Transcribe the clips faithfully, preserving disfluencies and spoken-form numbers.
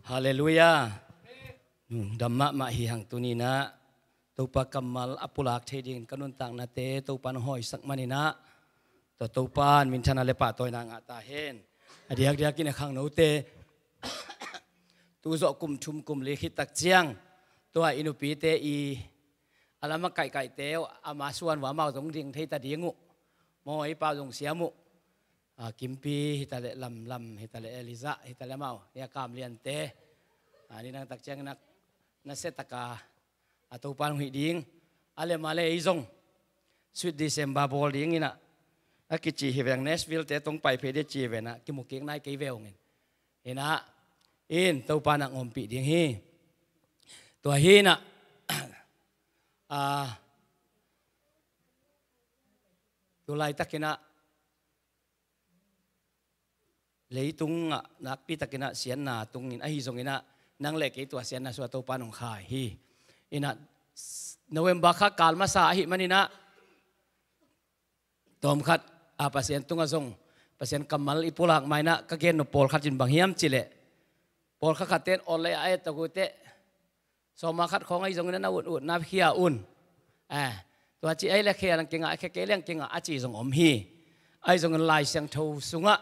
Halleluiah. Dam mahmah hi hang. Tuni-in ah Topa kammal a pulak thei dingin ka nuntaknate Topa in hong hawisak manin ah, tua Topa in minthanna le pahtawina ngah ta hen. A diakdiakin a khangnote tu zawh kum thum kum li khit tak ciang, tua i nupite i a lam a kaihkaihte uh, ama suan uh amau zong ding thei ta ding uh. Maw, i pau zong siam uh. A, Kimpi hi ta leh, Lamlam hi ta leh, Eliza hi ta leh, amau, hi a Kamliante. A, ni nang tak ciangin ah nasia taka a Topa in hong hih ding. A leh mah leh ei zong Sweet December bawl dingin ah a kici hi veng, Nashville-te tawh hong pai phei ding ci hi veng ah, kimu kik nai kei ve ung in. In ah, in Topa in ah hong ompih ding hi. Tua hi in ah, a, tu laitakin ah leitung ah nakpi takin ah siatna tungin, ahi zongin ah nang le kei tua siatna sungah Topa in hong khai hi. In ah, November kha kal masa ahih manin ah, tawmkhat a Pasian tungah zong Pasian kammal i pulak ma-in ah ka gen nop pawlkhat in bang hiam cih leh, pawlkhat khatte in online a et tak uh teh, sawma khat khawng ahi zongin ah na ut ut, na khia un. Eh, tua ci ei le khia leng kingah, khia kei leng kingah a ci zong om hi. Ahi zongin Lai Siangtho sungah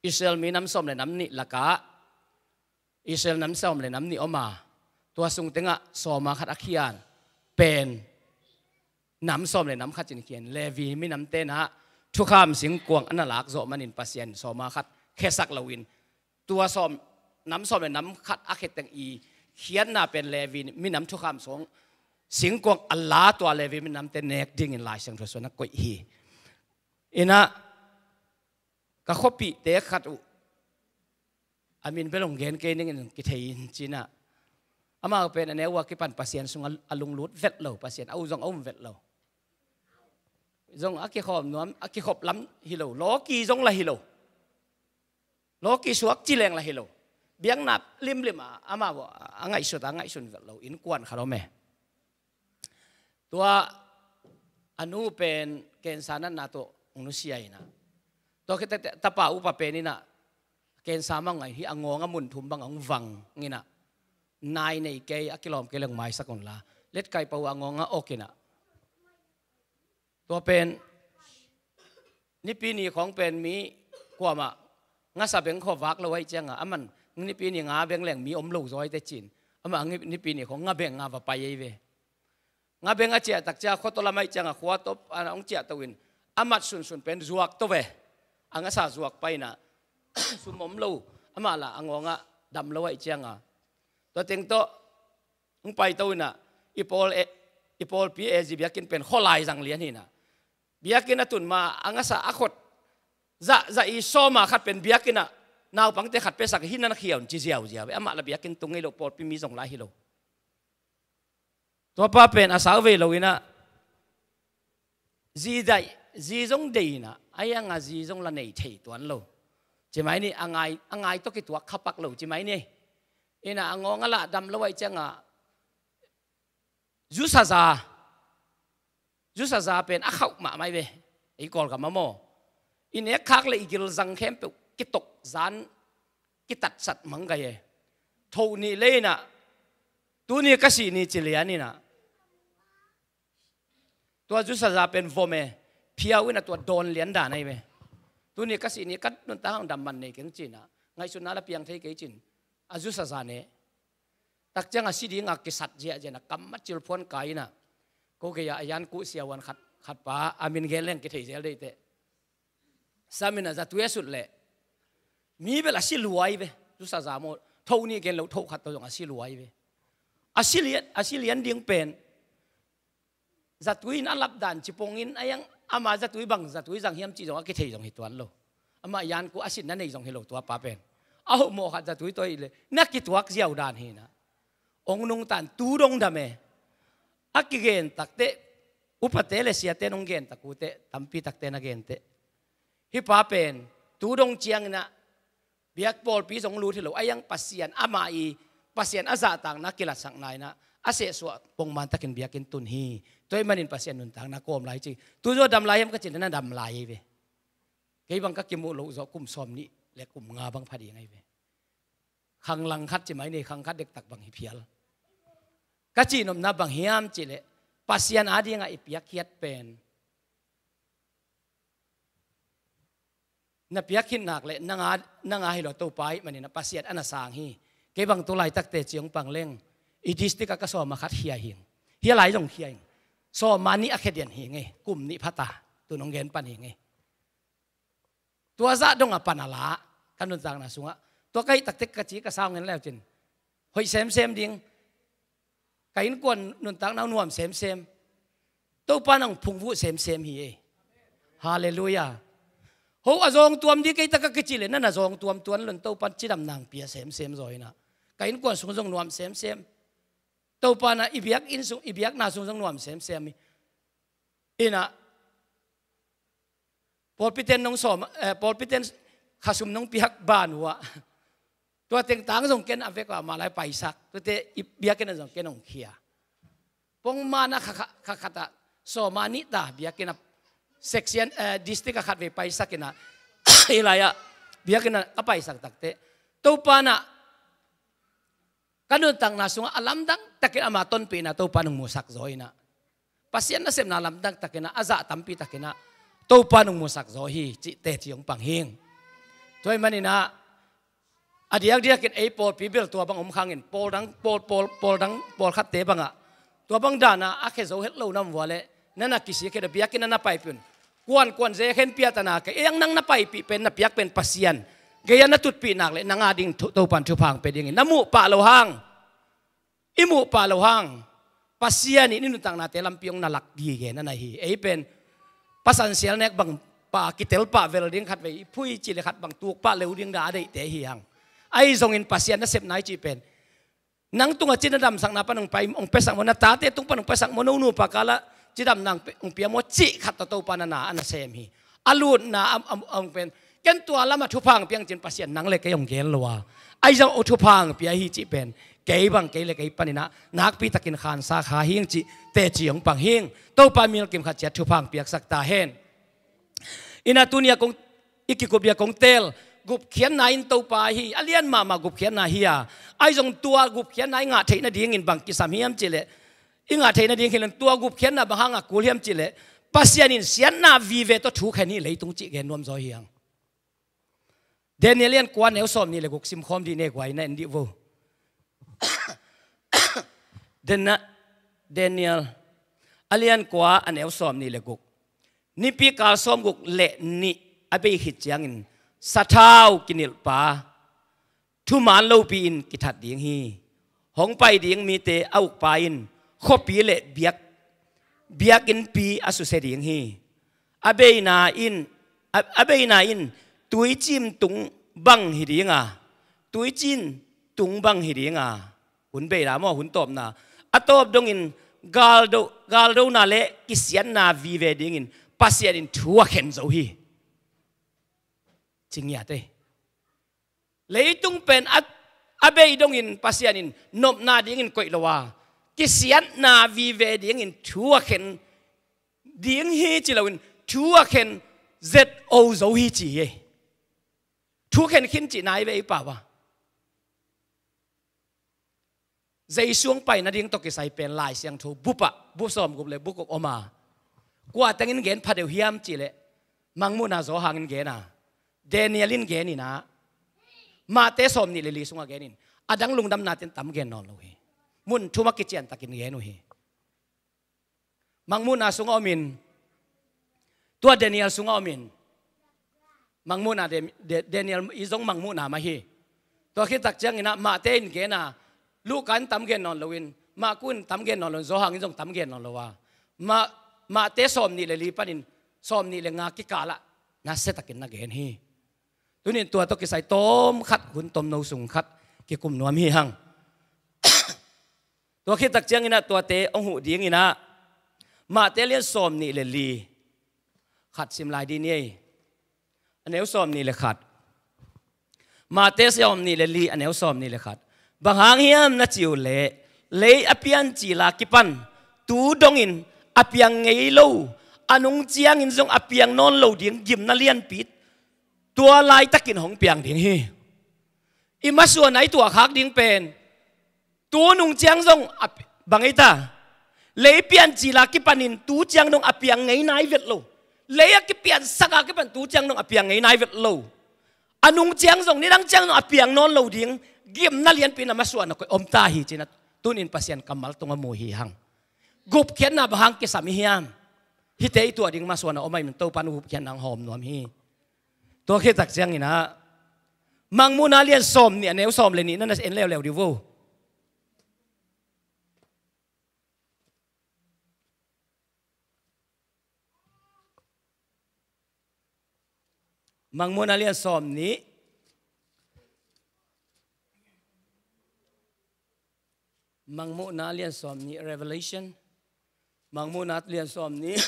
Israel mi nam sawm le nam nih lakah Israel nam sawm le nam nih om a, tua sung tengah sawma khat a khian pen nam sawm le nam khat in khian, Levi minamte in ah thukham singkuang a na lak zawh manin Pasian sawma khat khiasak loin, tua sawm, nam sawm le nam khat a khia teng i khiatna pen Levi minam thukham sawng singkuang a la, tua Levi minamte nek dingin Lai Siangtho sungah na koih hi. In ah, ka khuapihte khat uh, a min bel hong gen kei ning in, kithei in ci-in ah, amau pen a neu a kipan Pasian sungah a lunglut vet lo, Pasian a uh zong a um vet lo. Zong a kikhawm nuam, a kikhop lam hi lo, lawki zong lah hi lo, lawki suak ci leng lah hi lo. Biakna limlim a, amau a ngaihsut a ngaihsun vet lo innkuan khat om e. Tua a nu pen cancer natna tawh hong nusia in ah, tua khit teh tapa upa pen in ah cancer mah ngai hi, a ngawng ah mun thum bang hong vang in ah, nai nei kei, a kilawm kei leng maisak un la, letkai pau a ngawng ah awk in ah, tua pen Nipi ni khawng pen mi kuamah ngasa beng khawng vak lo ahih ciangah, aman Nipi ni nga beng leng mi om lo zaw hi teh ci-in, amah Nipi ni khawng nga beng nga va pai ei ve. Nga beng a ciah tak ciang khua tawh lam ahih ciangah khua tawh a hong ciah to in, a mat sunsun pen zuak to ve. A ngasa zuak pai in ah, sum om lo, amah lah a ngawng ah dam lo ahih ciangah, tua teng tawh hong pai to in ah, i pawl e, i pawlpi e zi biakinn pen khualai zang lian hi in ah, biakinn a tun ma a ngasa a khot zah, zah i sawma khat pen biakinn ah naupangte khat pia sak hi, na na khia un ci ziauziau ve. Amah lah biakinn tung ngei lo, pawlpi mi zong lai hi lo. Tua pa pen a sau vei lo in ah, zi daih, zi zong deih in ah, a iang a zi zong lah nei thei tuan lo. Ci mai ni, a ngai, a ngai tawh kituak khapak lo ci mai ni. In ah a ngawng ah lah dam lo ahih ciangah, zusaza, zusaza pen a khauh mahmah hi ve. Ei Kawlgam ah maw, i nek khak le i gilzang khempeuh kitok zan, kitatsat mang gai e. Tho nih le in ah, tuni ka sih ni ci lian in ah, tua zusaza pen vom e, phiau in ah tua dawn lian dan ahi ve. Tuni ka sih ni, ka nuntak hang dam man nei keng ci in ah, ngaihsutna lah piang thei kei ci-in a zusaza ne. Tak ciang a si ding a kisat ziahziah in ah, kam a cilphuan kai in ah, ko gei ah a yan kuh siavuan khat, khat pa, a min gen leng kithei zel dei teh. Sam in ah zatui a sut leh, mi bel a si lua hi ve. Zusaza maw, tho nih gen lo, tho khat tawh zong a si lua hi ve. A si lian, a si lian ding pen zatui in a lap dan ci pongin, a iang ama zatui bang zatui zang hiam cih zong a kithei zong hi tuan lo. Amah yan kuh a sitna nei zong hi lo tua pa pen. A hohmawh khat zatui tawh hi leh na kituak ziau dan hi in ah, hong nungta in tu dong dam e. A kigen tak teh, upate le siate in hong gen tak uh teh, tampi takte na gen teh, hih pa pen tu dong ciang in ah biak pawlpi zong lut hi lo, a iang Pasian, amah i Pasian a zahtakna kilatsakna in ah, a sehsuah pongman takin biakinn tun hi. Tua ahih manin Pasian nuntakna kawm lai ci. Tu zaw dam lai hiam ka cih leh na dam lai hi ve. Kei bang ka kimuh loh zawh kum sawm nih le kum nga bang pha ding ahi ve. Khanglang khat ci mai ni, khang khat dektak bang hi phial. Ka cihnopna bang hiam cihleh, Pasian adingah i piakkhiat pen na piakkhin nak le nanga, nanga hi lo, Topa ih maninah Pasian a na sang hi. Kei bang tu laitakte ciong pang leng i district ah ka sawm a khat khia hing. Hia lai zong khia hing. Sawm a nih a khedian hing e, kum nih phata. Tu nong gen pan hing e. Tua zah dong a pan a la, ka nuntakna sungah. Tua ka hih taktek ka ci ka sau ngen leu cin. Hoih semsem ding. Ka innkuan nuntakna uh nuam semsem. Topa nang phungvuh semsem hi e. Halleluiah. Ho a zawng tuam ding kei taka kici le, na na zawng tuam tuan lon Topa cidam nang pia semsem zaw inah. Ka innkuan sung zong nuam semsem. Topa na i biak inn sung, i biakna sung zong nuam semsem hi. Inah, pawlpiten nong sawm, eh, pawlpiten khasum nong piak ban uh ah. Tua tengtang zong ken a vek ah malai paisak. Tuate i biakinn ah zong ken hong khia. Pongmana kha, kha, kha khat ah sawm a nih ta biakinn ah section, eh, district ah khat vei paisak inah. Hi lai ah biakinn ah ka paisak takte. Topa na ka nuntakna sungah a lamdang takin ama tonpihna Topa nong musak zaw inah. Pasian nasepna lamdang takinah, a zah tampi takinah Topa nong musak zaw hi, cih teci hong pang hing. Tua ih maninah a diakdiakin ei pawlpi bel tua bang om khangin, pawl dang, pawl, pawl, pawl dang, pawlkhatte bangah tua bang danah a khe zo het lo na om vua leh, na na kisik het a biakinn na na paipih un. Kuankuan ze khen piatana kei, ei ang nang na paipih pen, na piak pen Pasian gei-ah na tutpih nak leh nang ading Topan thupha hong pia dingin na muh pah lo hang. I muh pah lo hang. Pasian in i nuntaknate lampi hong na lak gige na na hi. Ei pen pasan sial nek bang pa kitel pah vel ding khat vei, i phui cih le khat bang tuk pah leu ding dah a deihte hi hang. Ahi zongin Pasian nasepna i cih pen nang tungah cina damsakna pan hong pai, hong piasak maw, na tate tung pan hong piasak maw, no nupa kalah cidamna hong pia maw cih khat tawh Topa na na a na sem hi. A lutna a, a, a hong pen ken tua lamah thupha hong piang cin Pasian nang le kei hong gen lo a, ahi zong thupha hong pia hi cih pen kei bang kei le kei paninah nakpi takin khansa kha hing cih teci hong pang hing. Topa milkim khat ciat thupha hong piaksak ta hen. Inah tuni-ah kong i kikup dia kong tel gupkhiatna in Topa hi, a lian mahmah gupkhiatna hi a, ahi zong tua gupkhiatna i ngah theih nadingin bang kisam hiam cih leh, i ngah theih nading hi leng tua gupkhiatna bang hangah kul hiam cih leh, Pasian in siatna vive tawh thukhen hi leitung cih gen nuam zaw hi hang. Daniel lian kua neu sawm nih le guk simkhawm dih ne guai na en dih vo. Dena-, Daniel a lian kua a neu sawm nih le guk. Nipi kal sawm guk le nih a bei khit ciangin sathau kinilhpa thuman lopi in kithat ding hi. Hong pai ding mite a ukpa in khuapi le biak, biakinnpi a susia ding hi. A beina in, a, a beina in tuicim tung bang hi ding a, tuicim tung bang hi ding a, hun beina maw, hun tawpna. A tawp dongin galdo, galdona le kisiatna vive dingin Pasian in thu a khen zo hi. Cingiate. Leitung pen a, a bei dongin Pasian in nopna dingin koih lo a, kisiatna vive dingin thu a khen ding hi ci loin thu a khen zet o zo hi ci hi. Thu khen khin cih nai ve i pau a. Jesu hong pai nading tawh kisai pen Lai Siangtho bupah, bu sawm guk le bu guk om a. Kua tengin gen pha deuh hiam cih leh Mangmuhna Johan in gen a, Daniel in gen inah, Mate sawm nih le li sungah gen in, a dang lungdamna ten tam gen nawn lo hi. Mun thum a kician takin gen uh hi. Mangmuhna sungah om in, tua Daniel sungah om in, Mangmuhna De-, De-, Daniel i zong Mangmuhna mah hi. Tua khit tak cianginah Mate in gen a, Luka in tam gen nawn loin, Marku in tam gen nawn loin, Johan in zong tam gen nawn lo a, Ma-, Mate sawm nih le li panin sawm nih le nga kikalah nasia takin na gen hi. Tunin tua tawh kisai tawm khat, hun tomno sung khat kikum nuam hi hang. Tua khit tak cianginah tuate hong huh dinginah Mate lian sawm nih le li khat sim lai dih ni ei. A neu sawm nih le khat. Mate sawm nih le li, a neu sawm nih le khat. Bang hang hiam na ci uh leh, lei a pian cila kipan tu dongin a piang ngei lo, a nung ciangin zong a piang nawn lo ding gimna lianpi tua laitakin hong piang ding hi. I masuan a i tuahkhak ding pen tu nung ciang zong a pi-, bang ei ta. Lei pian cila kipanin tu ciang dong a piang ngei nai vet lo. Lei a kipian saka kipan tu ciang dong a piang ngei nai vet lo. A nung ciang zong nidang ciang dong a piang nawn lo ding gimna lianpi na masuan a koih om ta hi cina tunin Pasian kammal tunga mu hi hang. Gupkhiatna bang hang kisam i hiam? Hite i tuah ding masuan a om a i min Topan gupkhiatna hong hawm nuam hi. Tua khit tak ciangin ah Mangmuhna lian sawm nih a neu sawm le nih na na en leuleu dih vo. Mangmuhna lian sawm nih. Mangmuhna lian sawm nih, Revelation. Mangmuhna lian sawm nih.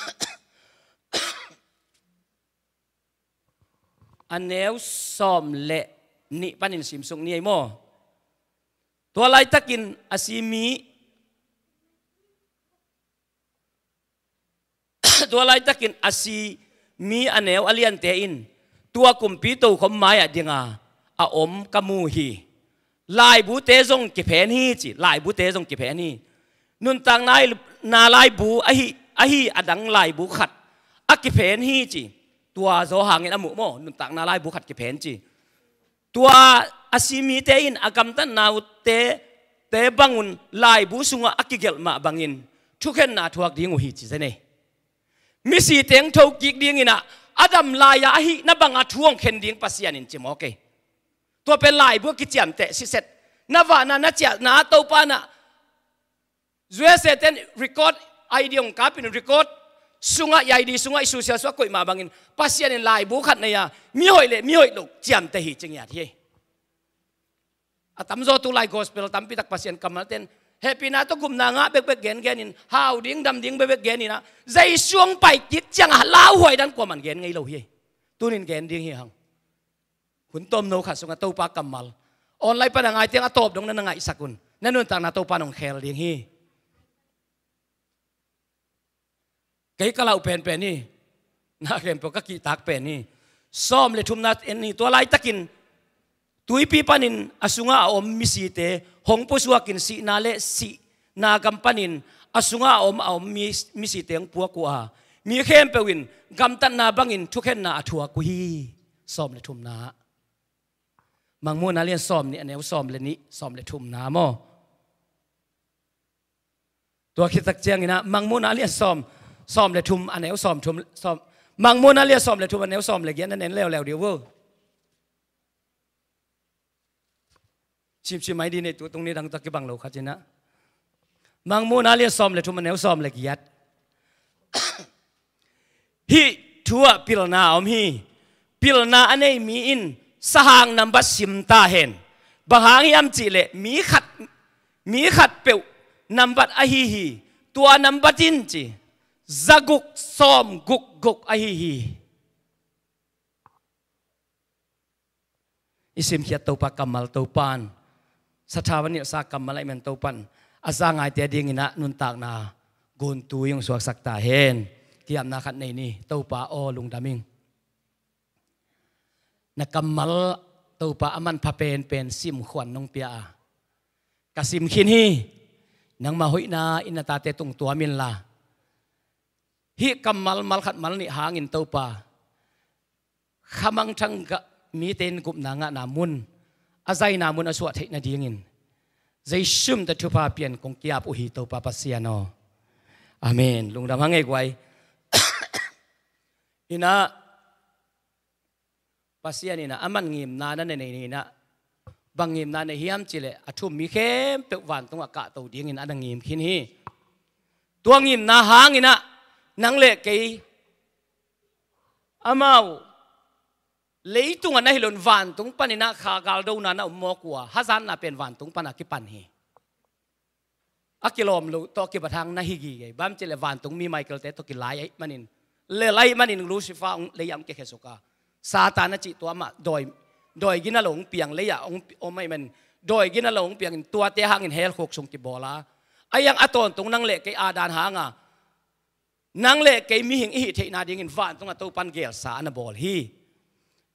A neu sawm le nih panin simsuk ni ei maw. Tua laitakin a si mi, tua laitakin a si mi a neu a liante in tua kumpi tokhom mai-ah dinga a om ka mu hi. Laibute zong kiphen hi ci, laibute zong kiphen hi. Nuntakna laibu ahi, ahi a dang laibu khat a kiphen hi ci. Tua zaw hangin a muh maw, nuntakna laibu khat kiphen ci. Tua a si mite in a gamtatna utte te bangun laibu sungah a kigelh mah bangin thukhenna thuak ding uh hi ci zen ei. Misi teng thokik dinginah a dam lai-a ahihna banga thu hong khen ding Pasian in ci mawk ei. Tua pen laibu a kiciamteh siset. Na vahna na ciahna Topa na U S A ten record I D hong kapin record sungah, i I D sungah i susial sungah koih mah bangin Pasian in laibu khat nei-a mihoih le mihoih loh ciamteh hi ci ngiat hi. A tamzaw tu lai gospel tampitak Pasian kammal ten hehpihna tawh gupna ngah bekbek gengenin hau ding dam ding bekbek geninah Jesu hong pai kik ciangah lauhuai dan kuaman gen ngei lo hi. Tunin gen ding hi hang. Hun tomno khat sungah Topa kammal online pana ngai tiang a tawp dong na na ngaihsak un. Na nuntakna Topa nong khel ding hi. Kei ka lauh penpen hi. Na khempeuh ka kihtak pen hi. Sawm le thumna en hi. Tua laitakin tuipi panin a sungah a om misite hong pusuakin sihna le sihna gam panin a sungah a om a om mi, misite hong puak uh a mi khempeuh in gamtatna bangin thukhenna a thuak uh hi. Sawm le thumna. Mangmuhna lian sawm nih a neu sawm le nih, sawm le thumna maw. Tua khit tak cianginah Mangmuhna lian sawm, sawm le thum a neu sawm thum, sawm, Mangmuhna lian sawm le thum a neu sawm le giat na nen leuleu dih uh. Simsim mai dih nei tu tung ni dang tak kibang lo khat cinah. Mangmuhna lian sawm le thum a neu sawm le giat. Hih thu-ah pilna a om hi. Pilna a nei mi in sahang nambat sim ta hen. Bang hang hiam cihleh mi khat, mi khat peuh nambat ahi hi. Tua nambat in ci zaguk sawm guk guk ahi hi. I simkhiat Topa kammal Topan sathau a nilhsa kammal a i man Topan a za ngaite dinginah nuntakna guntu i hong suaksak ta hen. Kiamna khat nei ni. Topa aw lungdam ing. Na kammal Topa a manpha penpen simkhuan nong pia a ka sim khin hi. Nangmah hoihna in na tate tungtuam inla hih kammal malkhat malnih hangin Topa khamangthang gah mite in gupna ngahna mun a zaina mun a suah theih nadingin Jesu min tawh thupha pian kong kiap uh hi Topa Pasian aw. Amen. Lungdam hang ei guai. Inah Pasian inah a man ngimna na nei inah bang ngimna nei hiam cihleh a thum mi khempeuh vantungah kahto dingin a na ngim khin hi. Tua ngimna hanginah nang le kei amau leitungah na hilon vantung paninah kha galdona na um mawk uh a hazatna pen vantung pana kipan hi. A kilawm lo tawh kibat hang na hi gige bang cihleh vantung mi Michael te tawh kilai ahih manin lel ahih manin Lucifer hong lei-ah hong kikhesuk a Satan a cih tua mah dawi, dawi gina lo hong piang lei-ah hong om ahih manin dawi gina lo hong piangin tuate hangin hell khuk sung kibawl a a iang a tawntung nang le kei a dan hanga nang le kei mihing i hih theihna dingin vantungah Topan gelsa a na bawl hi.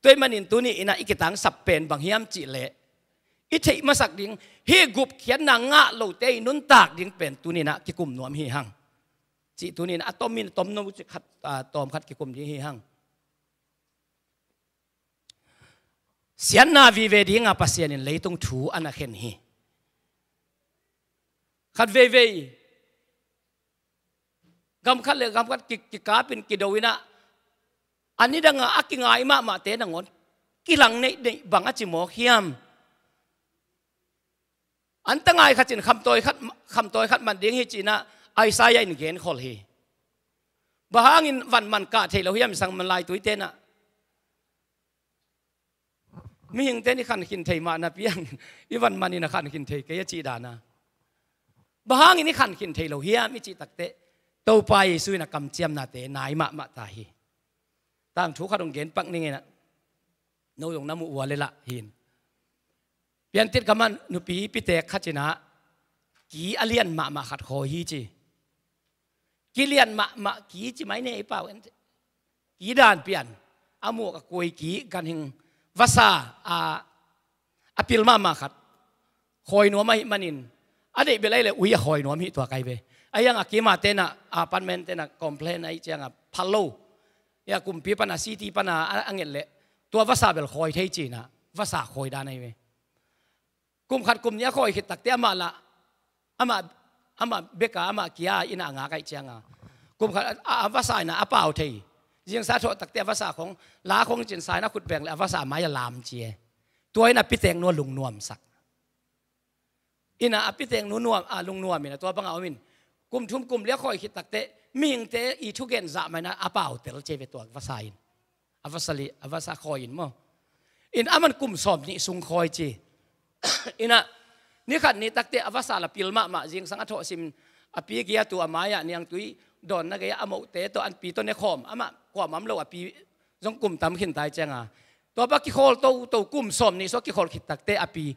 Tua ahih manin tuni inah i kitangsap pen bang hiam cihleh i theih masak ding, hih gupkhiatna ngah lote i nuntak ding pen tuni-in ah kikum nuam hi hang. Cih tuni-in ah a tom in a tom no cih khat, a, tawm khat kikum ding hi hang. Siatna vive dinga Pasian in leitung thu a na khen hi. Khat veivei gam khat le gam khat ki, kikapin kido in ah, a nidanga a kingai mahmahte nangawn kilang neihneih bang a ci mawk hiam? An tangai khat in khamtawi khat, khamtawi khat man ding hi ci-in ah Isaiah in genkhol hi. Bang hangin van man kah thei lo hiam, sang man laituite in ah? Mihingte in i khan khin thei mah napi hangin i van man in a khan khin thei kei a cih dan a. Bang hangin i khan khin thei lo hiam i cih takteh, Topa Jesu in a kamciamnate nai mahmah ta hi. Tangthu khat hong gen pak ning in ah, no zong na mu uh a leh lah hin. Piantit gam ah nupi pitek khat in ah ki a lian mahmah khat khawi hi ci. Ki lian mahmah ki ci mai ne i pau en. Ki dan pian, a muak a kui ki, ganhing vasa a, a pil mahmah khat khawi nuam ahih manin, a deih bel ahih leh ui a khawi nuam hi tua kai ve. Ahi hang a kimate in ah, apartment te in ah complain ahih ciang a phal lo. Hia kumpi pan a, city pan a, a, a nget leh tua vasa bel khawi thei ci-in ah, vasa khawi dan ahi ve. Kum khat kum nih a khawi khit takteh amah lah, amah, amah bek a, amah kia inn ah a ngak ahih ciang a, kum khat a, a, a vasa in ah a pau thei. Zingsang a thawh takteh a vasa khawng, la khawng cin sa in a khut beng leh a vasa mai a lam ci e. Tua in a piteknu a lungnuamsak. In ah a piteknu nuam, a lungnuam in ah tua bang a om in, kum thum kum li a khawi khit takteh mihingte i thugen zah mah in ah a pau tel ci e ve tua vasa in. A vasa li, a vasa khawi in maw. In aman kum sawm nih sung khawi ci. In ah ni khat ni takteh a vasa lah pil mahmah, zingsang a thawh sim, a pi kia tu a mai-ah niangtui dawnna gei-ah a mohte tawh, an pi tawh ne khawm, amah kuamah om lo, a pi zong kum tam khin ta ahih ciang a. Tua bang kikhawl toto, kum sawm nih sung a kikhawl khit takteh a pi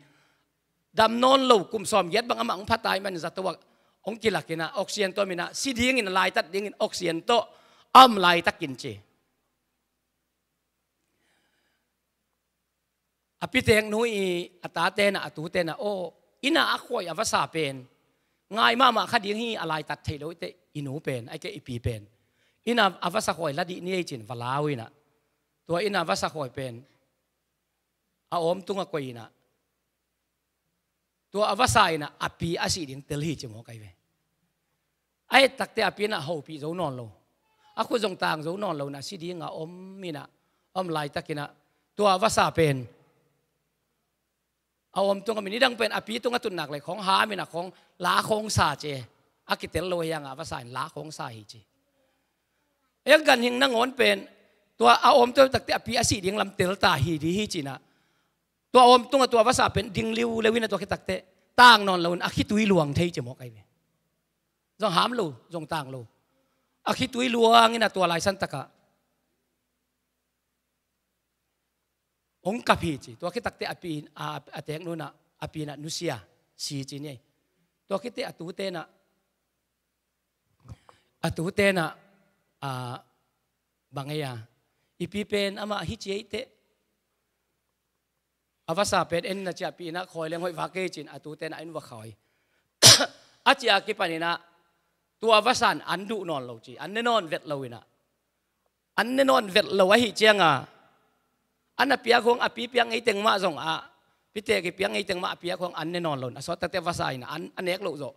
dam nawn lo, kum sawm giat bang amah hong pha ta ahih manin zato ah hong kilak in ah, oxygen tawm in ah, si dingin a laitat dingin oxygen tawh a om laitakin ci. A piteknu i a tate in ah, a tute in ah, aw, inn ah a khawi a vasa pen ngai mahmah kha ding hi, a laitat theih loh i teh, i nu pen, ahih kei leh i pi pen. Inn ah a vasa khawi la dih ni ei ci-in va lau in ah, tua inn ah a vasa khawi pen a awm tungah koih in ah, tua a vasa in ah a pi a sih ding tel hi ci mawk ahi ve. A et takteh a pi in ah hopih zo nawn lo, a khut zong tang zo nawn lo in ah, si ding a om in ah, a om laitakin ah, tua a vasa pen a awm tungah, mi nidang pen a pi tungah tun nak leh khawng ham in ah khawng la khawng sa ci e. A kitel lo hi hang a, a vasa in la khawng sa hi ci. Ei ganhing nangawn pen tua a awm tua takteh a pi a sih ding lam tel ta hi ding hi ci-in ah, tua a awm tungah tua vasa pen ding liuliau in ah, tua khit takteh tang nawn lo in a khitui luang thei ci mawk ahi ve. Zong ham lo, zong tang lo. A khitui luang in ah tua lai san takah hong kap hi ci. Tua khit takteh a pi in, a, a teknu in ah, a pi in ah nusia, si ci ni ei. Tua khit teh a tute in ah, a tute in ah, a, bang ei a, i pi pen amah hi ci ei teh, a vasa pen en in ah ci a, pi in ah khawi leng hoih vak kei ci-in a tute in ah en va khawi. A ci a kipan in ah tua vasa in an duh nawn lo ci, an ne nawn vet lo in ah, an ne nawn vet lo ahih ciang a, an a piak khawng, a pi piak ngei teng mah zong a, pitek i piak ngei teng mah a piak khawng an ne nawn lo in, a sawt takteh a vasa in ah an, a nek loh zawh.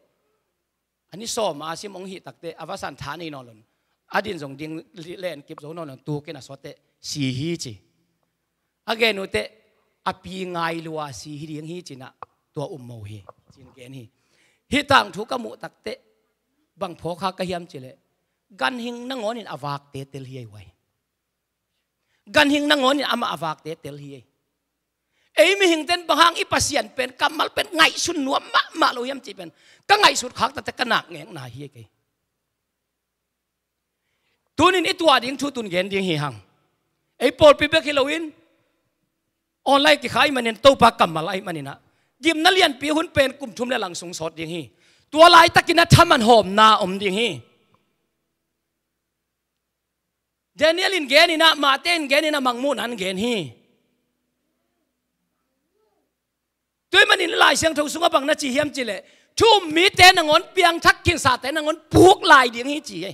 A ni sawm a sim hong hih takteh a vasa in tha nei nawn lo in, a din zong ding len kip zo nawn lo in, tuk in a sawtteh si hi ci. A gen uh teh a pi ngai lua si hi ding hi ci-in ah tua um mo hi ci-in gen hi. Hih tangthu ka muh takteh bang phawk kha ka hiam cih leh, ganhing nangawn in a vakte tel hi ei huai. Ganhing nangawn in amah a vakte tel hi ei. Ei mihingte in bang hang i Pasian pen, kammal pen ngaihsun nuam mahmah lo hiam cih pen ka ngaihsut khak takteh ka nak ngekna hi ei kei. Tuni-in i tuah ding thu tun gen ding hi hang. Ei pawlpi bek hi lo in, online kikhai manin Topa kammal ahih manin ah, gimna lianpi hun pen kum thum le lang sung sawt ding hi. Tua laitakin ah thaman hawmna om ding hi. Daniel in gen in ah, Mate in gen in ah, mangmuhna in gen hi. Tua ahih manin Lai Siangtho sungah bang na ci hiam cih leh, thu um mite nangawn piangthak, khinsate nangawn puk lai ding hi ci hi.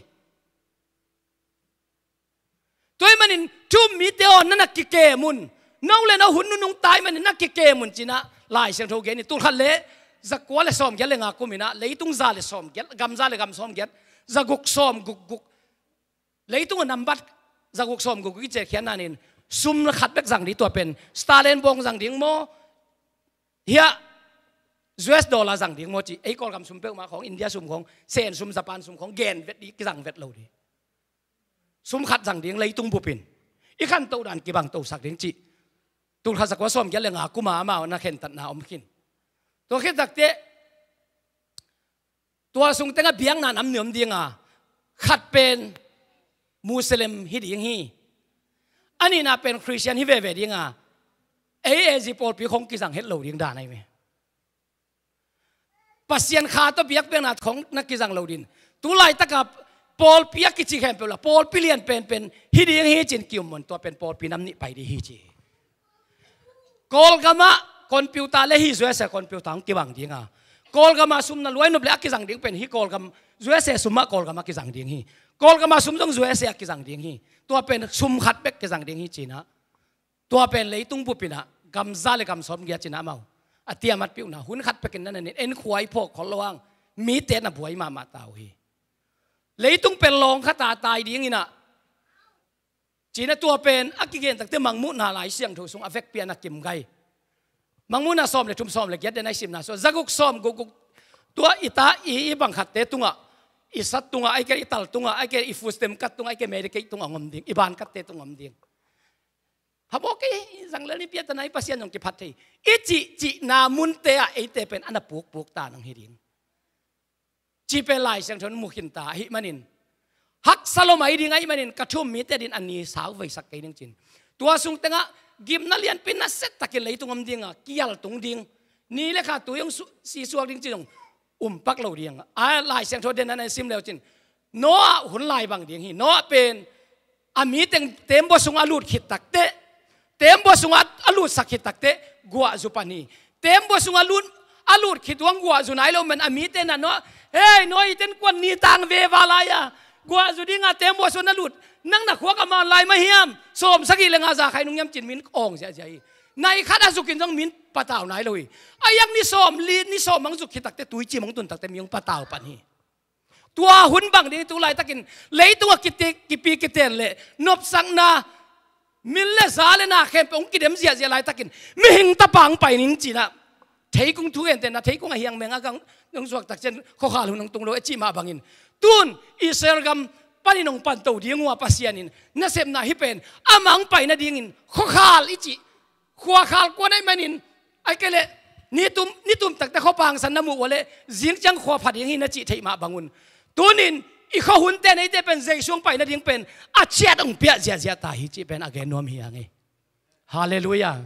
Tua ahih manin thu um mite aw, na na kikem un. No le no hun nunung ta ahih manin na kikem un ci-in ah Lai Siangtho gen hi. Tulkhat le zakua le sawmgiat le nga kum in ah, leitung za le sawmgiat, gam za le gam sawmgiat, zaguk sawmguk guk, leitung a nambat zaguk sawmguk guk i ciahkhiatna in, sum khat bek zang ding, tua pen Stalin bawng zang ding maw, hiah U S dollar zang ding maw ci, ei Kawlgam sum peuhmah khawng, India sum khawng, Sen sum, Japan sum khawng gen vet ding, kizang vet lo ding. Sum khat zang ding leitung bup in. I khantoh dan kibang tosak ding cih, tulkhat zakua sawmgiat le nga kum a amau na khentatna om khin. Tua khit takteh, tua sung tengah biakna nam nih om ding a, khat pen Muslim hi ding hi. A nihna pen Khristian hi veve ding a, ei A Z pawlpi khawng kizang het lo ding dan ahi ve. Pasian kha tawh biakpiakna khawng na kizang lo ding. Tu laitaka pawlpi a kici khempeuh lah pawlpi lian penpen hi ding hi ci-in ki-um un, tua pen pawlpi nam nih pai ding hi ci. Kawlgam ah computer le hih U S A computer hong kibang ding a, Kawlgam ah sum na luai nop leh a kizang ding pen hih Kawlgam, U S A sum ah Kawlgam ah kizang ding hi. Kawlgam ah sum zong U S A ah kizang ding hi. Tua pen sum khat bek kizang ding hi ci-in ah, tua pen leitung bup in ah gam za le gam sawmgiat ci-in ah amau a tiamat piuhna, hun khat bek in na na nin, en khua i phawk khol lo hang, mite na buai mahmah ta uh hi. Leitung pen lawng khat a tai ding in ah, ci-in ah tua pen a kigen takteh Mangmuhna Lai Siangtho sung a vekpi-a na kim gai. Mangmuhna sawm le thum, sawm le giat den a i simna sung, zaguk sawmguk guk, tua i ta, i, i bang khatte tungah, i sat tungah, ahih kei leh i tal tungah, ahih kei leh i food stamp card tungah, ahih kei leh Medicaid tungah hong om ding, i ban card-te tungah hong om ding. Habo kei, zang lel ni piatana i Pasian zong kiphat thei. I cihcihna munte ah eite pen a na pukpuk ta nang hi ding. Cih pen Lai Siangtho in mu khin ta ahih manin, haksa lua mai ding ahih manin ka thu um mite adingin a ni sau veisak kei ning ci-in. Tua sung tengah gimna lianpi nasia takin leitung om ding a, kial tung ding. Ni le kha tui hong su-, si suak ding ci zong um pak lo ding a. A Lai Siangtho den a na sim le uh cin, Noah hun lai bang ding hi. Noah pen a mi teng teembaw sungah a lut khit takteh, teembaw sungah a lutsak khit takteh guah zu pan hi. Teembaw sungah a lut, a lut khit uh hang guah zu nai lo manin a mite in ah Noah, "Hei, Noah, i tenkuan ni tang veva lai-a guah zu dingin teembaw sungah na lut, nang na khua ka man lai mah hiam? Sawm sagih le nga za khai nung hiam?" ci-in min awng ziahziah hi. Nai khat a zukin zong min patau nai lo hi. A yak ni sawmli, ni sawm hong zuk khit takteh, tuicim hong tun takteh mi hong patau pan hi. Tua hun bang ding tu laitakin, leitungah kite, kipi kiten le nopsakna, min le za le na khempeuh hong kidem ziahziah laitakin, mihing Tapa hong pai ning ci-in ah, theikung thugentehna, theikung a hiang meng a gang nong suak tak ciang khuakhal hun hong tung lo a cih mah bangin, tun Israel gam panin hong panto ding uh a Pasian in nasepna hih pen amah hong pai nadingin khuakhal i cih, khuakhal kuan ahih manin, ahih kei leh nitum, nitum takteh khuapa hangsan na muh uh leh, zing ciang khua pha ding hi na cih theih mah bangun, tunin i khuahunte, eite pen Jesu hong pai nading pen a ciat hong piah ziahziah ta hi cih pen a gen nuam hi hang e. Halleluiah.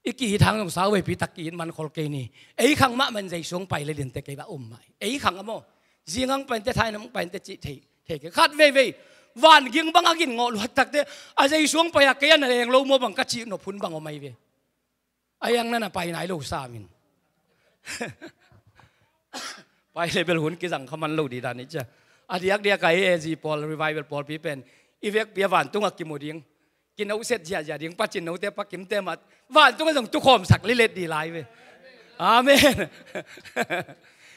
I kihit hang zong sau veipi tak kihit man khol kei ni. Ei khang mahmah in Jesu hong pai le dinte kei bah um mah hi. Ei khang a maw, zing hong pai inte, thaina hong pai inte cih thei, thei kei. Khat veivei vanging bang a gin ngawh luat takteh, a Jesu hong pai a kei a na leng lo maw bang ka cih nop hun bang om ahi ve. A hiang na na pai nai lo sam in. Pai le bel hun kizang kha man lo ding dan hi cia. A diakdiak a hi e, zi pawl, revival pawlpi pen i vekpi a vantungah kimu ding, kinawhsiat ziahziah ding, pacin note, pakimte mah vantungah zong tukhawmsak lilet ding lai ve. Amen.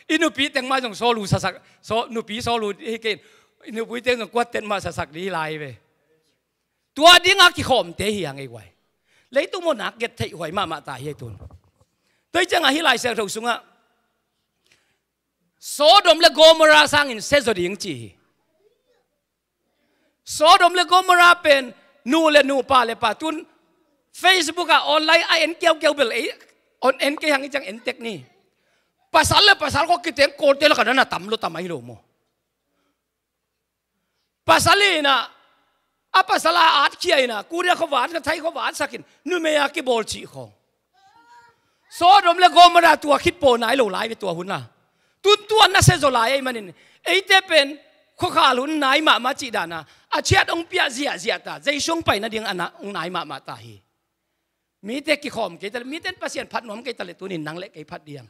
I nupi teng mah zong sawl uh sasak, saw-, nupi sawl uh hi kei in, i nupi teng zong kuat ten mah sasak ding hi lai ve. Tua dinga kikhawmte hi hang ei guai. Leitung maw nak get theih huai mahmah ta hi ei tun. Tua hi ciangah hih Lai Siangtho sungah Sodom le Gomorrah sangin sia zaw ding ci hi. Sodom le Gomorrah pen nu le nu, pa le pa, tun Facebook ah online a en kiaukiau bel ei, on en kei hang i ciang en tek ni. Pasal le pasal khawng kiteng kawlte lakah na na tam lua tam ahi lo maw. Pasal in ah, a pasal a atkhia in ah, Korea khua va at, Thai khua va atsak in, numei a kibawl cih khawng. Sodom le Gomorrah tua khit pawh nai lo lai ve tua hun ah. Tun tua nasia zaw lai ahih manin, eite pen khuakhal hun nai mahmah cih dan a, a ciat hong piah ziahziah ta, Jesu hong pai nading a na, hong nai mahmah ta hi. Mite kikhawm kei ta leh, mite in Pasian phat nuam kei ta leh, tunin nang le kei phat diam.